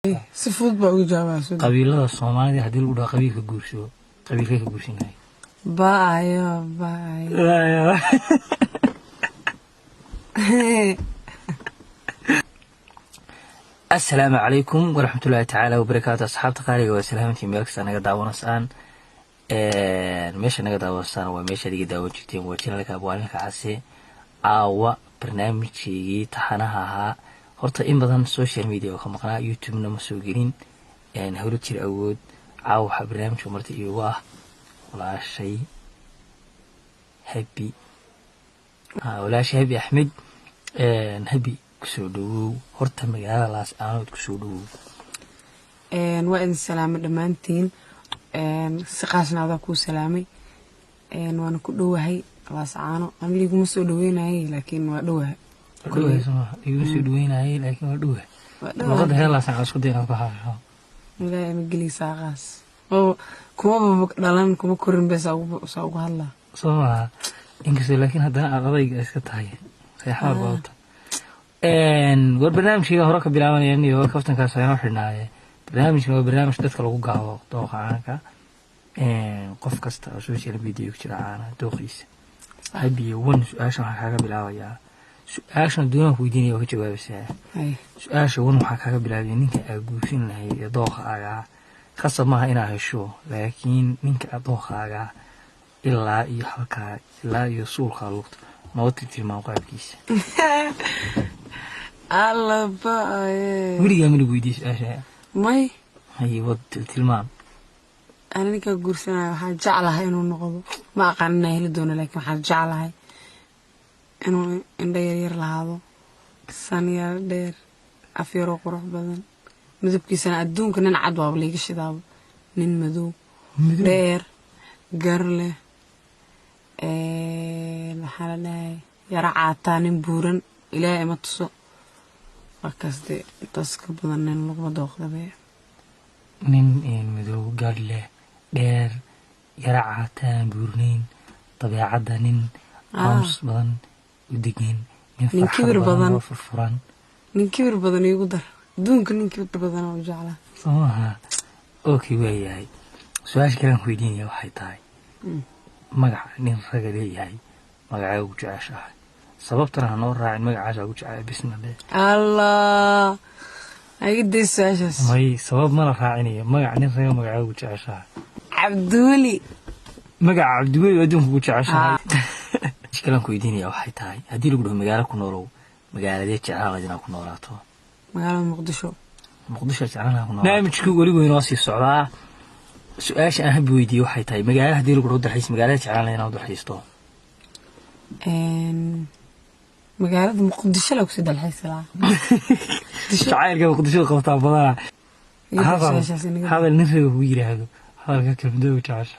Si fudud baa uga jawaabaa. Qabiilada Soomaalida haddii lagu dhaho qabiilka guurso, qabiilkee ka guursan yahay? Baayo baayo. Asalaamu calaykum waraxmatullaahi tacaala wabarakaatu. Asxaabta qaaliga, waa salaamantii meel kasta naga daawanaysaan. Meesha naga daawanaysaan waa meeshaad iga daawan jirteen, waa channelka Abwaaninka Case. Caawa barnaamijkaygii taxanaha ahaa, horta in badan social media oo ka maqnaa, YouTube-na ma soo gelin, hawlo jir awood. Caawa waxaa barnaamijka marti iigu ah walaashay Happy, walaashay Happy Axmed. Happy, kusoo dhawow horta magaalada Laascaanood, kusoo dhawow. Waa idin salaamay dhammaantiin, si qaasna adaa kuu salaamay. Waana ku dhowahay Laascaano. Ani liguma soo dhaweynayay, laakiin waa dhowahay. Iguma soo dhaweynayay, laakiin waa dhowahay. Luqadda reer Laascaanood isku day inaad ku hadasho. Ilaahay ma geliysaa qaas oo kumaba dhalan, kuma korin, be saa ugu hadlaa. Soo maha? Inkastoo laakiin haddana aad adayga iska tahay, reexaar baadata. War barnaamijkayga hore ka bilaabanaya iyo kaftankaas inoo xidhnaaye. Barnaamijkan waa barnaamij dadka lagu gaado dooqa caanka, qof kasta oo social media ku jira caana dooqiisa. Habiye one, su-aashan waxaa kaaga bilaabayaa, su-aashan doonaan ku weydiinaya waa ka jawaabaysaa. Su-aasha one waxaa kaaga bilaabaya: ninka aad guursan lahayd ee dooqaaga, khasab maaha inaad hesho, laakiin ninka aad dooqaaga ilaa iyo halkaa ilaa iyo suulkaa lugta noo tilmaam qaabkiisa. Alla baaye. Weligaa mana weydiiye su-aasha? May. Haye, wad tilmaam. Ani ninkaa guursanaya waxaan jeclahay inuu noqdo, ma aqaan inaa heli doono, laakiin waxaan jeclahay inuu indho yaryar lahaado, san yar dheer, af yaroo qurux badan, midabkiisana adduunka nin cad waaba liiga shidaaba, nin madow dheer, gar leh, maxaa la dhahay, yaro caataa, nin buuran Ilaahay ima tuso. Markaas dee intaas ka badan nin laguma dooqdabe. Nin madow, gar leh, dheer, yaro caataan, buurnayn, dabeecadda nin aamus badan u degan, nin nin kibir badan oo furfuran. Nin kibir badan iigu dar. Adduunka nin kibir badan oo jeclaa. Soo maaha? Okay, waayahay. Su-aasha kalean ku weydiinaya waxay tahay: magaca nin raga leeyahay magacee ugu jeceshahay? Sababtana ha noo raacin, magacaasa ugu jecel bisna dhe. Allah, iga day su-aashaas. May, sabab mana raacinayo. Magaca nin raga magacee ugu jeceshahay? Cabdiweli. Magaca Cabdiweli adduunka ugu jeceshahay. Kalaan ku weydiinaya waxay tahay: haddii lagu dhaho magaalo ku noolow, magaaladee jeclaan lahayd inaad ku noolaato? Magaalada Muqdisho. Muqdisho jeclaan lahaa ku noolaato. Barnaamijku weli weynoo sii socdaa. Su-aasha aan Happy weydiiyey waxay tahay: magaalo haddii lagu dhaho dalxiis, magaalada jeclaan lahayd inaad u dalxiisto? Magaalada Muqdisho la kusii dalxiisi lahaa. Jacaylka Muqdisho qabtaa badanaa. Hadal nin raga kugu yiraahdo, hadalka kelmadoo ugu jecesha?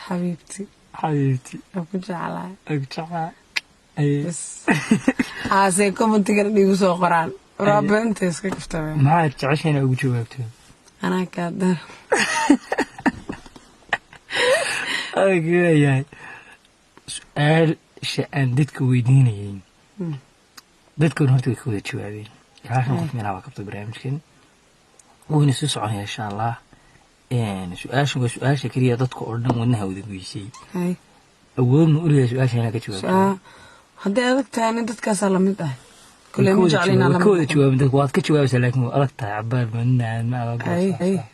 Xabiibti. Xabiibti. Aan ku jeclahay. Aan ku jeclaa. Bas haasee commentigana dhiigu soo qoraan, raabeenta iska kaftabe. Maxaad jecesha inaa ugu jawaabto? Anaa kaa dar. Leeyahay su-aasha aan dadka weydiinayay, dadkan horta way ka wada jawaabeen. Ilaashan qof meelaha baa kabta. Barnaamijkan wayna sii soconaya insha Allah. Su-aashan waa su-aasha keliya dadka oo dhan wadnaha wada goysay. Awoodna u leeyahay su-aasha inaa ka jawaabto. Hadday adag tahay, nin dadkaasaa lamid ah kule ma jecla inaan ka wada jawaabin. Dadka waad ka jawaabaysaa, laakiin waa adag tahay cabaar madnaan ma adag.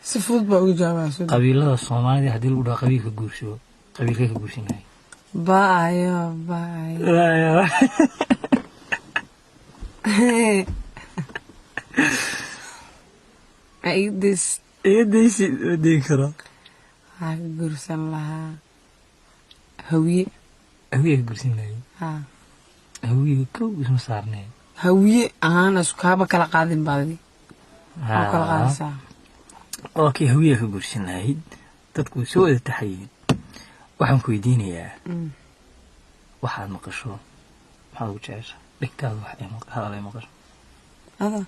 Si fudud baa uga jawaabaa. Qabiilada Soomaalida haddii lagu dhaho qabiilka guurso, qabiilkee ka guursan yahay? Baayo baayo. Igadis. Igadaysi ma degi karo. Waxaa ka guursan lahaa Hawiye. Hawiye ka guursan lahay? Haa. Hawiye kow isma saarneen. Hawiye ahaan isku haba kala qaadin baadi waa kala qaadaysaa. Okay, Hawiye ka guursan lahayd. Dadku way soo wada taxayiin. Waxaan ku weydiinayaa: waxaad maqasho maxaad ugu jecesha dhegtaada, wax ay hadal ay maqasho? Ada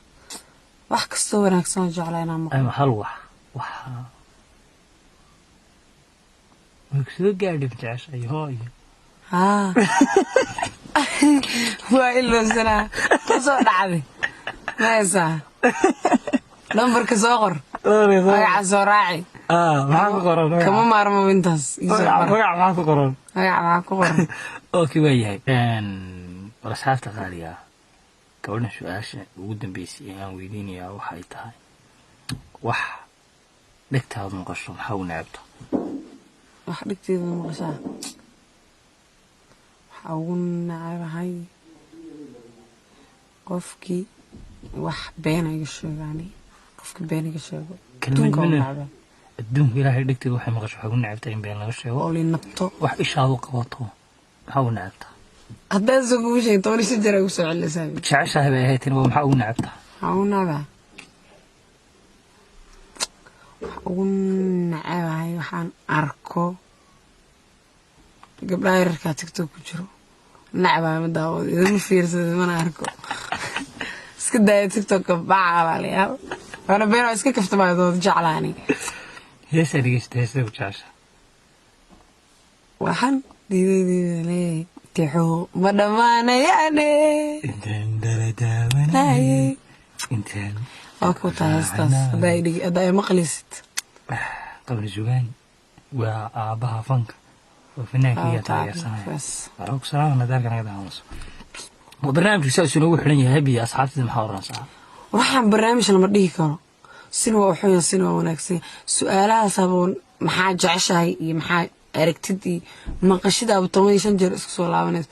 wax kastoo wanaagsan oo jeclaa inaan maqlo. Ama hal wax waxa way kusoo gaadhay ma jecesha iyo hoo iyo? Haa, waa ilowsanaa, kusoo dhacday ma haysaa. Lambarka soo qor, magaca soo raaci. Ah, maxaa ku qoran magaca? Kama maarmo intaas, ii soo qor. Magaca maxaa ku qoran? Magaca maxaa ku qoran? Okay, waa yahay. War asxaabta qaaliga ah, gabadhan su-aasha ugu dambeysay ee aan weydiinayaa waxay tahay: wax dhegtaadu maqasho maxaa u necabta? Wax dhigteeda maqashaa waxaa ugu nacabahay qofkii wax beena iga sheego. Ani qofkii been iga sheego Kelmad adduunka ugu mana- nacbaa. Adduunka Ilaahay dhegteeda waxay maqasho waxaa ugu necabta in been laga sheego. Oo linabto. Wax ishaadu qabato maxaa ugu necabta? Haddaan soo kugu sheegin, 15 jeer ay ugu soo celinaysaa. Jeceshahay bay ahayd tani, waa maxaa ugu necabta? Waxaa ugu nacbaa, waxa ugu nacabahay waxaan arko gabdhaha yararkaa TikTok ku jiro. Nacbaa, ma daawado, idama fiirsado, mana arko. Iska daaya TikTokka baca, walaalayaal. Waana been, waa iska kaftamaayo, dooda jeclaani. Heesaa dhegeysta, heesada ku jecesha? Waxaan diiday tixuu ma dhammaanayaane. Intaan dhala daawanayay intaan. Waa ku tahay heestaas haddaa i maqlaysid. Qabri Sugaan waa aabbaha fanka oo fanaankiiya taageersanaya. Bas. Waxaa ku salaamana daarka naga daawanayso. Waa barnaamijku sidaas inoogu xiran yahay. Habiya, asxaabtida maxaa oranaysaa? Waxaan barnaamij lama dhihi karo, sina waa uxunya, sina waa wanaagsan. Su-aalahaas haboon, maxaa jeceshahay iyo maxaa aragtid iyo maqashidaaba 15 jeer isku soo laabanayso.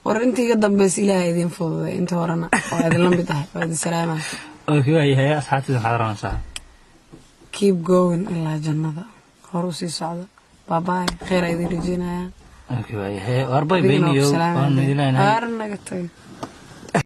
War inta iga dambeysa Ilaaha idiin fududay, inta horena waa idinla mid ahay, waa idin salaamaya. Okay, waa yahay. Asxaabtida maxaad oranaysaa? Keep going ilaa jannada, hor usii socda. Bye-bye, kheyr aa idin rajeynaya. Okay, waa yahay. Warbay Adigana waa ku beyniyo salaamaya. waanu idin leenahay. Waar naga tagay.